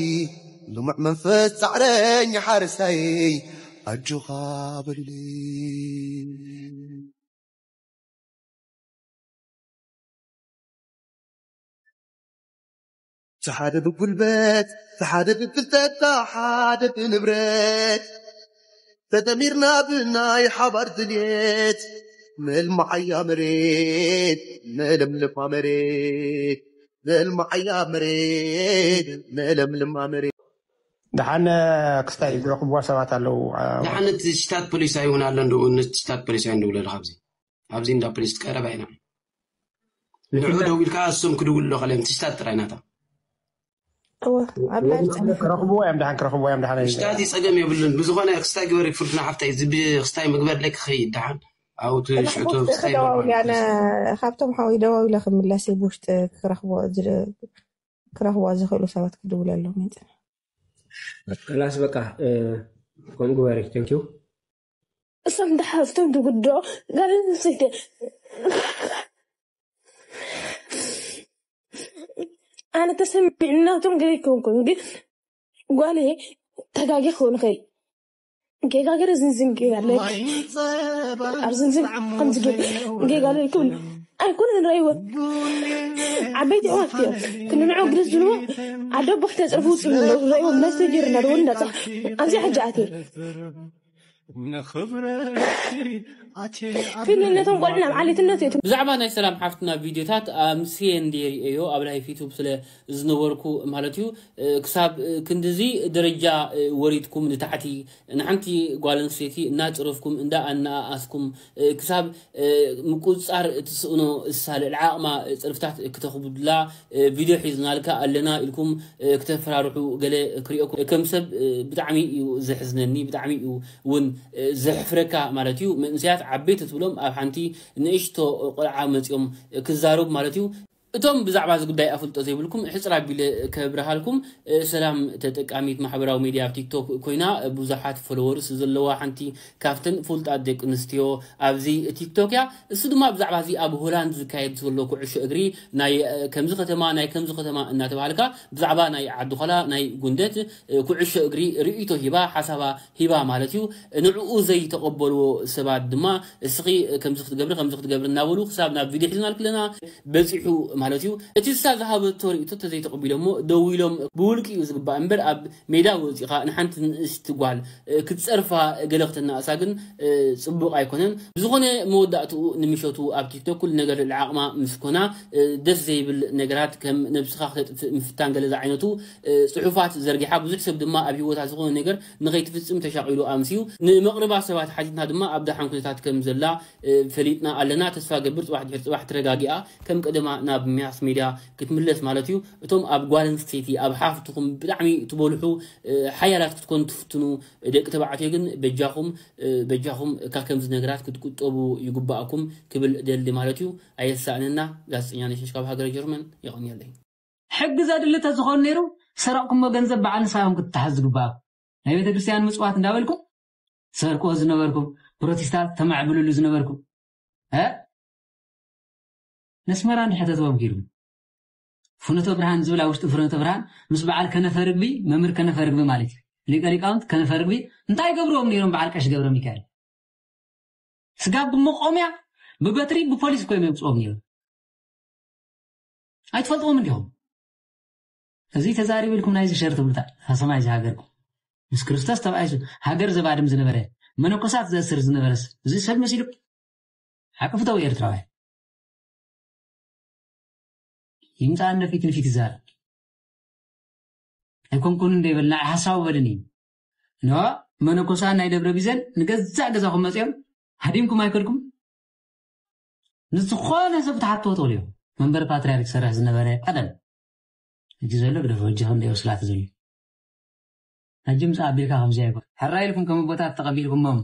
ልሙዕ መንፈስ ፃዕረኛ ሓረስታይ ኣጆኻ በሉለይ። እቲ ሓደ ብጉልበት እቲ ሓደ ብፍልጠት እቲ ሓደ ብንብረት ተጠሚርና ብናይ ሓባር ድልየት ነልምዓያ መሬት ነለምልማ መሬት ነልምዓያ መሬት ነለምልማ መሬት። ደሓን ክስታይ ዝረኽብዋ ሰባት ኣለዉ። ደሓን እቲ ሽታት ፖሊስ ኣይውን ኣሎ እንድኡ ነቲ ሽታት ፖሊስ ኣይንድውለሉ ካብዚ ኣብዚ እንዳ ፖሊስ ቀረባ ኢና ንዑ ደዊልካ እሶም ክድውሉ ከለዮም ትሽታት ጥራይ ናታ እወ ኣብ ላይፍ ጸኒሑ ክረኽብዎ እዮም ደሓን ክረኽብዎ እዮም ደሓን ክስታይ ጸገም የብሉን ብዝኾነ ክስታይ ግበሪ ፍርድና ሓፍታይ እዚ ብክስታይ ምግበር ለክ ክኸይድ ደሓን ኣብቲ ሽዕቶ ክስታይ ተደዋውል ያነ ካብቶም ሓዊ ደዋዊለ ክምለስ ብውሽጢ ክረኽቦ ክረኽቦ ዝኽእሉ ሰባት ክድውለሎም ይጽን ከላስ በቃ ከምኡ ግበሪ ቴንኪዩ እሶም ደሓፍቶም ትጉድኦ ጋል ኣንስተይቲ ኣነ ተሰሚዕናቶም ገለ ይከውን ኮይኑ ግን ጓለይ ተጋጊ ክኸውን ይኽእል ጌጋ ገለ ዝንዝን ጌጋ ኣለኪ ኣብ ዝንዝን ከምዚ ጌጋ ኣለኪ ክብል ኣይኮነ ንረእይዎ ዓበይቲ ኣሕዋት እዮም ክንንዑ ግደስ ዝብልዎ ኣደ ኣቦ ክተፅርፉ ውፅእ ኣለዉ ዝረእይዎ ብላስተ ጌርና ደወል እንዳፃ ኣብዚኣ ሕጂ ኣትየ ንኽብረኪ ኣቴ ክልነቶም ቆልዑ ናብ ዓሌትነት እየ። ብዛዕባ ናይ ሰላም ሓፍትና ቪድዮታት ኣብ ሲኤንዲ ርእዮ ኣብ ላይፍ ዩቱብ ስለ ዝነበርኩ ማለት እዩ። ክሳብ ክንድዚ ደረጃ ወሪድኩም ንታሕቲ ንሓንቲ ጓል ኣንስተይቲ እናፅረፍኩም እንዳ ኣናኣስኩም ክሳብ ምቁፅፃር እትስእኖ እሳ ልዕሊ ዓቕማ ፅርፍታት ክተኽብዱላ ቪድዮ ሒዝናልካ ኣለና ኢልኩም ክተፈራርሑ ገለ ክሪኦ ከም ሰብ ብጣዕሚ እዩ ዘሕዝነኒ። ብጣዕሚ እዩ እውን ዘሕፍረካ ማለት እዩ። መንእሰያት ዓበይቲ ትብሎም ኣብ ሓንቲ ንእሽቶ ቆልዓ መፂኦም ክዛረቡ ማለት እዩ። እቶም ብዛዕባ እዚ ጉዳይ ኣፍልጦ ዘይብልኩም ሕፅር ኣቢለ ከብርሃልኩም። ሰላም ተጠቃሚት ማሕበራዊ ሚድያ ኣብ ቲክቶክ ኮይና ብዙሓት ፎሎወርስ ዘለዋ ሓንቲ ካብተን ፍሉጣት ደቂ ኣንስትዮ ኣብዚ ቲክቶክ እያ። እሱ ድማ ብዛዕባ እዚ ኣብ ሆላንድ ዝካየድ ዘሎ ኩዕሾ እግሪ ናይ ከምዚ ከተማ ናይ ከምዚ ከተማ እናተባሃልካ ብዛዕባ ናይ ዓዲ ኾላ ናይ ጉንደት ኩዕሾ እግሪ ርእይቶ ሂባ ሓሳባ ሂባ ማለት እዩ። ንዕኡ ዘይተቐበልዎ ሰባት ድማ እስኺ ከምዚ ክትገብሪ ከምዚ ክትገብሪ እናበሉ ክሳብ ናብ ቪድዮ ሒዝናልክለና በፂሑ ማለት እዩ። እቲ እሳ ዝሃበቶ ርእይቶ ተዘይተቐቢሎሞ ደዊሎም ብውልቂ እዩ ዝግባእ እምበር ኣብ ሜዳ ወፂኻ ንሓንቲ ንእሽቲ ጓል ክትፀርፋ ገለ ክተናእሳ ግን ፅቡቕ ኣይኮነን። ብዝኾነ መወዳእትኡ ንምሸቱ ኣብ ቲክቶክ ኩሉ ነገር ልዕሊ ዓቕማ ምስ ኮና ደስ ዘይብል ነገራት ከም ነብስኻ ክተጥፍእ ምፍታን ገለ ዝዓይነቱ ፅሑፋት ዘርጊሓ ብዙሕ ሰብ ድማ ኣብ ህይወታ ዝኾነ ነገር ንኸይትፍፅም ተሻቒሉ ኣምስዩ ንመቕርባ ሰባት ሓቲትና ድማ ኣብ ደሓን ኩነታት ከም ዘላ ፈሊጥና ኣለና። ተስፋ ገብር ፅባሕ ድሕሪ ፅባሕ ተረጋጊኣ ከም ቀደማ ናብ ማስ ሜድያ ክትምለስ ማለት እዩ። እቶም ኣብ ጓል ኣንስተይቲ ኣብ ሓፍትኹም ብጣዕሚ ትበልሑ ሓያላት ክትኮኑ ትፍትኑ ደቂ ተባዕትዮ ግን በጃኹም በጃኹም ካብ ከምዚ ነገራት ክትቁጠቡ ይግባእኩም ክብል ደሊ ማለት እዩ። ኣየሳእነና። ጋዜጠኛ ነሸሽ ካብ ሃገረ ጀርመን። የቐንየለይ። ሕጊ ዘድሊ ተዝኾን ነይሩ ሰረቕኩሞ ገንዘብ በዓል ንስኻትኩም ክትተሓዝ ዝግባእ ናይ ቤተ ክርስቲያን ምጽዋት እንዳበልኩም ትሰርቅዎ ዝነበርኩም ፕሮቴስታንት ተማዕብልሉ ዝነበርኩም እ ነስመራ እንድሕተትዎም ኪዱ ፍኖተ ብርሃን ዝብል ኣብ ውሽጢ ፍኖተ ብርሃን ምስ በዓል ከነፈርግቢ መምህር ከነፈርግቢ ማለት እዩ ሊቀ ሊቃውንት ከነፈርግቢ እንታይ ገብርዎም ነይሮም በዓል ቀሽ ገብረ ሚካኤል ስጋብ ብመቆምያ ብበትሪ ብፖሊስ እኮ እዮም የምፅኦም ነይሩ ኣይትፈልጥዎም እንዲኹም እዚ ተዛሪቡ ኢልኩም ናይዚ ሸር ትብሉታ ሰማይ ዝሃገርኩም ምስ ክርስቶስ ተባኢሱ ሃገር ዘባድም ዝነበረ መነኮሳት ዘእስር ዝነበረስ እዚ ሰብ መሲሉ ሓቂ ፍተው ኤርትራውያን ይምፃ እንደ ፊት ንፊት ይዛረብ ኣይኮንኩን እንደ ይበልና ሓሳቡ በልን እዩ ኖ መነኮሳት ናይ ደብረ ቢዘን ንገዛእ ገዛኹም መፅኦም ሃዲምኩም ኣይከድኩም ንዝኾነ ሰብ ትሓትዎ ትኽእሉ እዮም መንበር ፓትርያርክ ዝሰርሕ ዝነበረ ቀደም ሕጂ ዘሎ ግደፎ ሕጂ ክንደይ ወስላት ዘሎ ሕጂ ምስ ኣቢልካ ከምዚ ኣይኮን ሕራይ ኢልኩም ከም ኣቦታት ተቐቢልኩሞም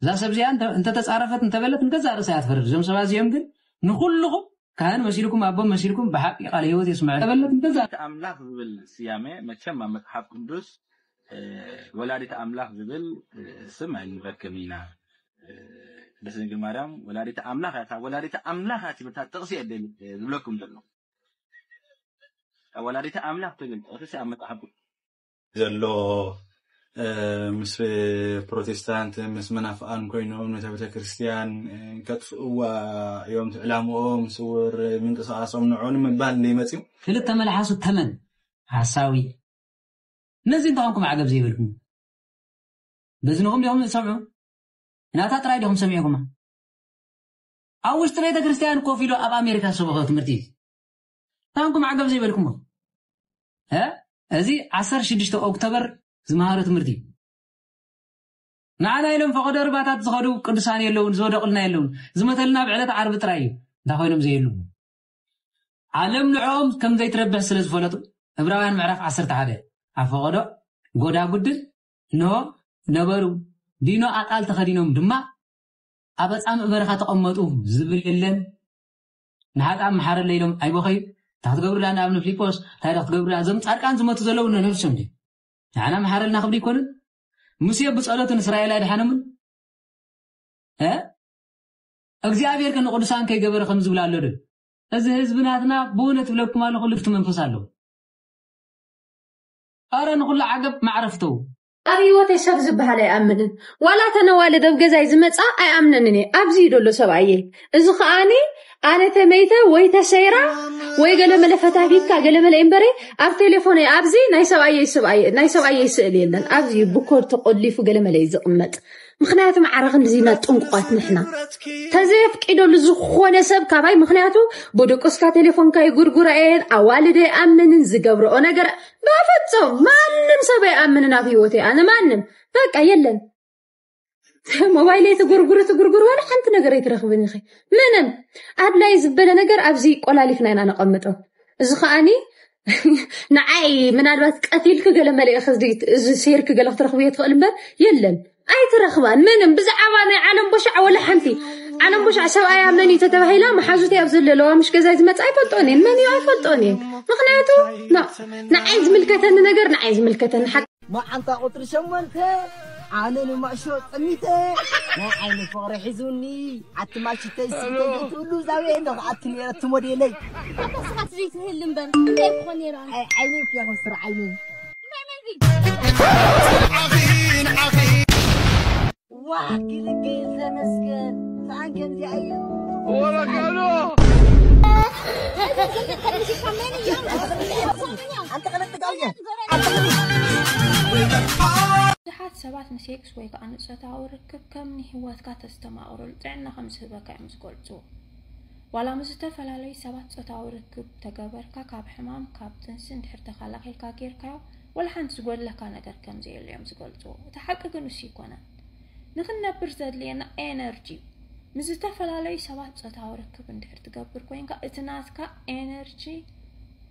እዛ ሰብ እዚኣ እንተተፃረፈት እንተበለት ንገዛእ ርእሳ እያ ትፈርድ እዞም ሰባት እዚኦም ግን ንኩልኹም ካህን መሲልኩም ኣቦ መሲልኩም ብሓቂ ቃል ህይወት የስምዐ ተበለት ንገዛእ ኣምላኽ ዝብል ስያሜ መቸም ኣብ መፅሓፍ ቅዱስ ወላዲት ኣምላኽ ዝብል ስም ኣይንረክብን ኢና። ቅድስት ድንግል ማርያም ወላዲተ ኣምላኽ እያ። እታ ወላዲተ ኣምላኽ እያ ትብል እታ ጥቕሲ እየ ደሊ ዝብለኩም ዘሎ። እታ ወላዲተ ኣምላኽ ትብል ጥቕሲ ኣብ መጽሓፍ ቅዱስ ዘሎ ምስ ፕሮቴስታንት ምስ መናፍቃን ኮይኖም ነታ ቤተክርስትያን ከጥፍእዋ እዮም ዕላምኦም ስውር ምንቅስቃሶም ንዑ ንምባል እንደ ይመፅኡ ክልተ መልሓሱ ተመን ሓሳዊ ነዚ እንተኾንኩም ዓገብ ዘይበልኩም በዝንኹም ዲኹም ዝሰምዑ ናታ ጥራይ ዲኹም ሰሚዕኩማ ኣብ ውሽጢ ቤተ ክርስቲያን ኮፍ ኢሉ ኣብ ኣሜሪካ ዝሰበኸ ትምህርቲ እዩ ታንኩም ዓገብ ዘይበልኩሞ እዚ ዓሰርተ ሽዱሽተ ኦክቶበር ዝመሃሮ ትምህርቲ እዩ ንዓና ኢሎም ፈቐዶ ርባታት ዝኸዱ ቅዱሳን የለውን ዝወደቑልና የለውን ዝመተልና ብዕለት ዓርቢ ጥራይ እዩ እንታይ ኮይኖም ዘየሉ ዓለም ንዕኦም ከም ዘይትረብሕ ስለ ዝፈለጡ ዕብራውያን ምዕራፍ ዓሰርተ ሓደ ኣብ ፈቐዶ ጎዳጉድን እንሆ ነበሩ ዲኖ ኣጣል ተኸዲኖም ድማ ኣብ ኣጻምእ በረኻ ተቐመጡ ዝብል የለን ንሓጣም መሓረለ ኢሎም ኣይበኸዩ እንታይ ክትገብሩ ዳ ንኣብነ ፊሊጶስ እንታይ ዳ ክትገብሩ ዳ እዞም ጻድቃን ዝመቱ ዘለዉ ነነብሶም ድዩ ንዓና መሓረልና ክብሪ ይኮንን ሙሴ ብጸሎቱ ንእስራኤል ኣይድሓኖምን እግዚኣብሔር ከ ንቅዱሳን ከይገበረ ከም ዝብል ኣሎ ዶ እዚ ህዝቢ ናትና ብእውነት እብለኩም ኣለኹ ልፍቲ መንፈስ ኣለዎ ኣረ ንኩሉ ዓገብ ማዕረፍተው ኣብ ህይወተይ ሰብ ዝበሃል ኣይኣምንን ዋላ ተነዋልድ ኣብ ገዛይ ዝመፃ ኣይኣምነንን እየ ኣብዚ እዩ ደሎ ሰብኣየይ እዚ ከኣኒ ኣነ ተመይተ ወይ ተሰይራ ወይ ገለመለ ፈታቲትካ ገለመለ እምበረ ኣብ ቴሌፎነይ ኣብዚ ናይ ሰብኣየይ ስእሊ የለን ኣብዚ እዩ ብኮድ ተቆሊፉ ገለመለ እዩ ዝቕመጥ ምኽንያቱ ማዕረ ክንድዚ ኢና ጥንቁቓት ንሕና። ተዘየፍቂደሉ ዝኾነ ሰብ ካባይ፣ ምኽንያቱ ብድቁስካ ቴሌፎንካ ይጉርጉራ እየን፣ ኣዋልድ ኣይኣምንን፣ ዝገብረኦ ነገር በፍጹም ማንም ሰብ ኣይኣምንን ኣብ ህይወተይ። ኣነ ማንም በቃ የለን። ሞባይለይ ትጉርጉር ትጉርጉር፣ ዋላ ሓንቲ ነገር ኣይትረኽብን ኢኺ። ምንም ኣድላይ ዝበለ ነገር ኣብዚ ቆላሊፍና ኢና ነቐምጦ። እዚ ከኣኒ ንዓይ ምናልባት ቀቲልክ ገለ መለ ኢኺ እዚ፣ እዚ ሴርክ ገለ ክትረኽብዮ ትኽእል እምበር የለን፣ ኣይትረኽባን። ምንም ብዛዕባ ናይ ዓለም ቦሻዕ ወላ ሓንቲ። ዓለም ቦሻዕ ሰብኣያ መን እዩ ተተባሂላ፣ መሓዙተይ ኣብ ዘለለዋ ምሽ ገዛይ ዝመጽእ ኣይፈልጦን እየን። መን እዩ ኣይፈልጦን እየን። ምኽንያቱ ና-፣ ንዓይ ዝምልከተኒ ነገር ንዓይ ዝምልከተኒ ሓቂ። መዓልታ ቁጽሪ ሸሞንተ፣ ኣነ ንማሾ ጸሚተ፣ ናይ ዓይኒ ፍቕሪ ሒዙኒ፣ ኣቲ ማሽተይ ስብተይ ዘይትብሉ ዛብየ ኣለኹ፣ ኣቲ ነይረ እቲ ሞዴለይ። ኣታ ስኻት ዘይትህል እምበር፣ እንታይ ክኾን ነይሩ? ኣይ፣ ዓይነይ እኮ ይኹን ስር ዓይነይ። እንታይ መን እዚ? ዋህ፣ ግልግል ተመስገን። ሰኣን ከምዚኣ እዩ። ወረቀሎ። ኣንተ ቀለጥ ጋውየ። ብዙሓት ሰባት ንሴክስ ወይ ከዓ ንጾታዊ ርክብ ከም ንህይወትካ ተስተማቕረሉ ጥዕና ከም ዝህበካ እዮም ዝገልጹ። ዋላ ምስ ዝተፈላለዩ ሰባት ጾታዊ ርክብ ተገበርካ፣ ካብ ሕማም፣ ካብ ጥንሲ እንድሕር ተኸላኺልካ ጌርካዮ፣ ወላ ሓንቲ ዝጎድለካ ነገር ከም ዘየለ እዮም ዝገልጹ። እቲ ሓቂ ግን እሱ ኣይኮነን። ንኽንነብር ዘድልየና ኤነርጂ እዩ። ምስ ዝተፈላለዩ ሰባት ጾታዊ ርክብ እንድሕር ትገብር ኮይንካ፣ እቲ ናትካ ኤነርጂ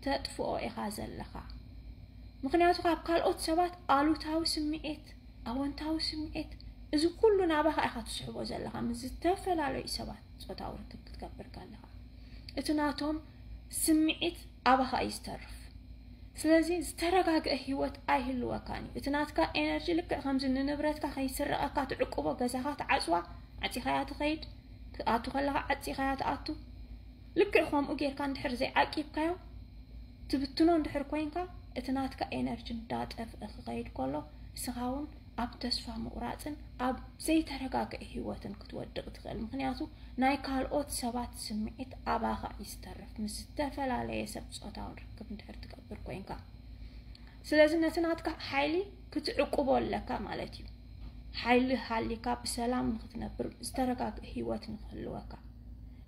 ተጥፍኦ ኢኻ ዘለኻ። ምኽንያቱ ካብ ካልኦት ሰባት ኣሉታዊ ስምዒት፣ ኣወንታዊ ስምዒት፣ እዚ ኩሉ ናባኻ ኢኻ ትስሕቦ ዘለኻ። ምስ ዝተፈላለዩ ሰባት ጾታዊ ርክብ ክትገብር ከለኻ፣ እቲ ናቶም ስምዒት ኣባኻ እዩ ዝተርፍ። ስለዚ ዝተረጋግአ ህይወት ኣይህልወካን እዩ። እቲ ናትካ ኤነርጂ ልክዕ ከምዚ ንንብረትካ ከይስረቐካ ትዕቅቦ፣ ገዛኻ ትዓጽዋ፣ ዓጺኻያ ትኸይድ፣ ትኣቱ ከለኻ ዓጺኻያ ትኣቱ። ልክዕ ከምኡ ጌርካ እንድሕር ዘይዓቂብካዮ፣ ትብትኖ እንድሕር ኮይንካ፣ እቲ ናትካ ኤነርጂ እንዳጠፍአ ክኸይድ ከሎ፣ እስኻ እውን ኣብ ተስፋ ምቑራጽን ኣብ ዘይተረጋግአ ህይወትን ክትወድቕ ትኽእል። ምኽንያቱ ናይ ካልኦት ሰባት ስምዒት ኣባኻ እዩ ዝተርፍ፣ ምስ ዝተፈላለየ ሰብ ጾታውን ርክብ እንድሕር ትገብር ኮይንካ። ስለዚ ነቲ ናትካ ሓይሊ ክትዕቅቦ ኣለካ ማለት እዩ። ሓይሊ ሃሊካ ብሰላም ንክትነብር፣ ዝተረጋግአ ህይወት ንክህልወካ።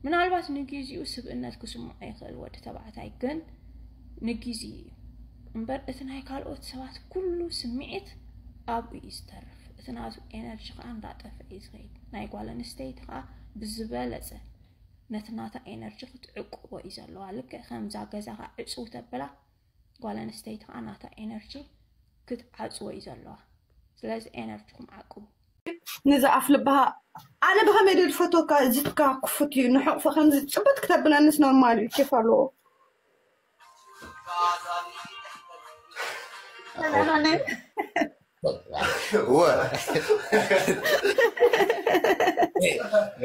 ምናልባት ንግዜኡ ስብእነት ክስምዖ ይኽእል ወዲ ተባዕታይ፣ ግን ንግዜ እዩ እምበር፣ እቲ ናይ ካልኦት ሰባት ኩሉ ስምዒት ኣብኡ እዩ ዝተርፍ። እቲ ናቱ ኤነርጂ ከዓ እንዳጠፍአ እዩ ዝኸይድ። ናይ ጓል ኣንስተይቲ ከዓ ብዝበለጸ ነቲ ናታ ኤነርጂ ክትዕቅቦ እዩ ዘለዋ። ልክዕ ከምዛ ገዛኻ ዕጽው ተብላ፣ ጓል ኣንስተይቲ ከዓ ናታ ኤነርጂ ክትዓጽዎ እዩ ዘለዋ። ስለዚ ኤነርጂኹም ዓቅቡ። ንዚ ኣፍ ልብኻ ኣነ ብኸመይ ዶ ዝፈትወካ? ዝትካ ክፉት እዩ። ንሕቕፎ ከምዚ ጽብት ክተብለንስ ኖርማል እዩ። ኬፍ ኣለዎ። እወ።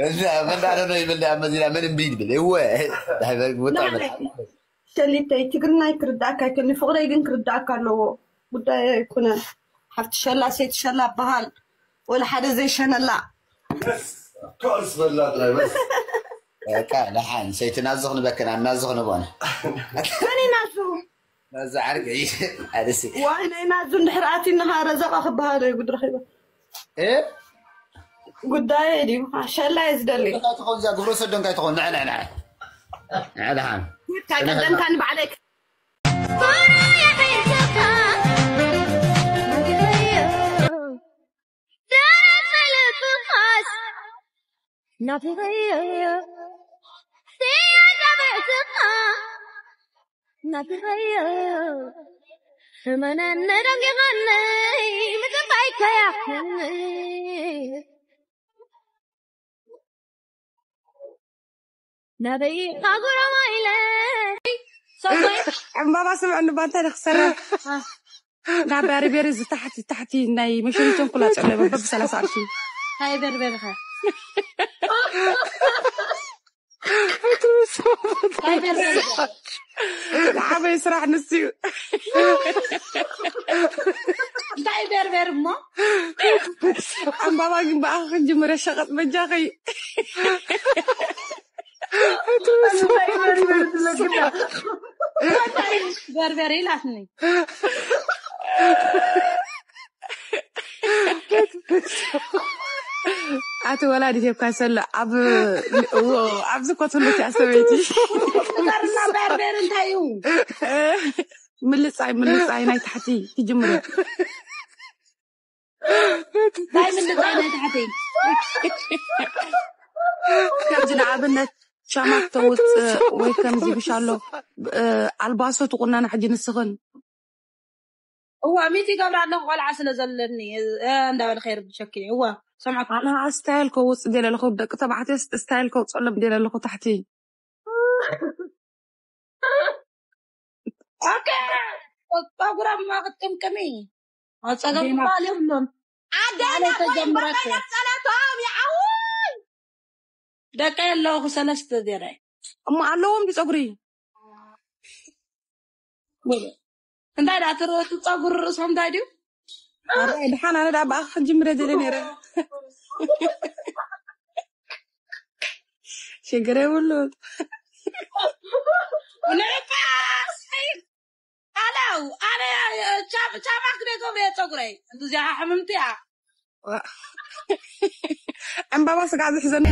እዛ መንዳ ዶ ነው ይብል፣ ዳ መዚና ምን እምቢ ይብል? እወ። ዳይ በርግ ወጣ። ሸሊተይ፣ ትግርናይ ክርዳእካ ኣይክእልኒ፣ ፍቕረይ ግን ክርዳእካ ኣለዎ። ጉዳይ ኣይኮነን። ሓፍቲ ሸላ፣ ሰይቲ ሸላ በሃል። ወላ ሓደ ዘይሸነላ። ከእስ በላ ጥራይ በስ። በቃ፣ ደሓን፣ ሰይቲ ናዙ ክንበክን፣ ኣብ ናዙ ክንበን። መን እዩ ናዙ? ናዙ ዓርከይ፣ ኣደሲ። ዋይ፣ ናይ ናዙ እንድሕር ኣቲና ረዘቓ ክበሃል እዩ፣ ጉድ ረኺበ። እ? ጉዳይ ድዩ? ሸላ እየ ዝደሊ። እንታይ ትኾን እዛ ግብረ ሰዶም እንታይ ትኾን? ንዐ፣ ንዐ፣ ንዐ። ንዐ ደሓን። እንታይ ቀደምካ ንባዕለይ ናፊቐዮ፣ ናፊቐዮ፣ እመነኒ ደንጊቐኒ፣ ምጽባይ ከያኽኒ። ናበይ ካጉረማ ኢለ። ሰብኣይ ዕምባባ ስምዕኒ እባ እንታይ ደኽሰራ? ናብ በርበረ ዝታሕቲ፣ ታሕቲ ናይ መሸኒቶም ኩላ ጸሎ በብ ሰላሳ ቅርሺ። እንታይ በርበረ ኸ? እንታይ በርበረ? ንዓበይ ስራሕ ንሱ እዩ። እንታይ በርበረ እሞ? ዕምባባ ግን ብኣኻ ክንጅምር ሸቐጥ በጃኸይ። በርበረ ኢላትኒ። እቲ ወላዲት እኳ ሰለ ኣብ እዎ ኣብዚ ኮትሉት እያ ሰበይቲ። ዳርና ባርቤር እንታይ እዩ? ምልጻይ ምልጻይ ናይ ታሕቲ ትጅምር። ናይ ምልጻይ ናይ ታሕቲ። ከምዚ ንኣብነት ሻማ ክተውፅእ ወይ ከምዚ ብሻሎ ኣልባሶ ትቁነና ሕጂ ንስኽን። እዋ ሚቲ ይገብራ ኣለኹ ቆልዓ ስለ ዘለኒ እንዳበለ ከይርብሸኪ። እዋ ሰምዐኩ። ኣነ ስታይል ከውፅ ደለ ኣለኹ ደቂ ተባዕትዮ ስታይል ከውፀሎም ደለ ኣለኹ ታሕቲ። ኦኬ። ጸጉራማ ክትቅምቅሚ ጸገም ባል የብሉን። ኣደና ተጀምረት። ጸለቶም ይዓውይ ደቀ የለኹ ሰለስተ ዜረ እሞ ኣለዎም ድዩ ፀጉሪ? እንታይ ዳ ትረቱ ጸጉሪ ርእሶም እንታይ ድዩ? ኣረ ድሓን ኣነ ዳ ብኣኻ ክጅምረ ደለ ነይረ። ሽግር የብሉን። ንዕቃስ ኣለው ኣነ ቻማ ክደ ገብረ ጸጉረይ እንዚኣ ሕምምቲ እያ። ዕምባባ ስጋ ዝሕዘን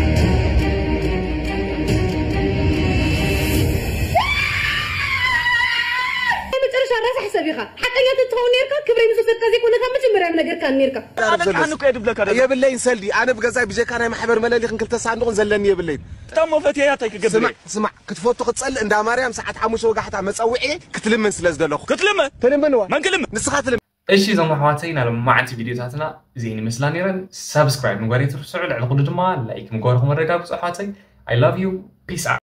መጨረሻ ራስሕ ሰብ ኢኻ። ሓቀኛ ተትኸውን ነርካ ክብረይ ምስ ወሰድካ ዘይኮነ ካብ መጀመርያ ነገርካ ነርካ። ኣበቃ ኣነ እኮ የድብለካ ደሎ የብለይን ሰልዲ ኣነ ብገዛይ ብጀካ ናይ ማሕበር መለሊኽን ክልተ ሳንዱቕን ዘለኒ የብለይን። እታ ሞፈት እያ እንታይ ክገብር ስማዕ ስማዕ ክትፈቱ ክትጸልእ እንዳ ማርያም ሰዓት ሓሙሽተ ወጋሕታ መጸውዒ ክትልምን ስለ ዝደለኹ ክትልመ ትልምን ዋ መን ክልመ ንስኻ ትልምን እሺ እዞም ኣሕዋተይ ናይ ሎማዓንቲ ቪድዮታትና እዚአን ይመስላ ነይረን። ሳብስክራይብ ምግባር ኣይትርስዑ። ልዕሊ ኩሉ ድማ ላይክ ምግባርኩም ኣረጋግፁ ኣሕዋተይ። I love you. Peace out.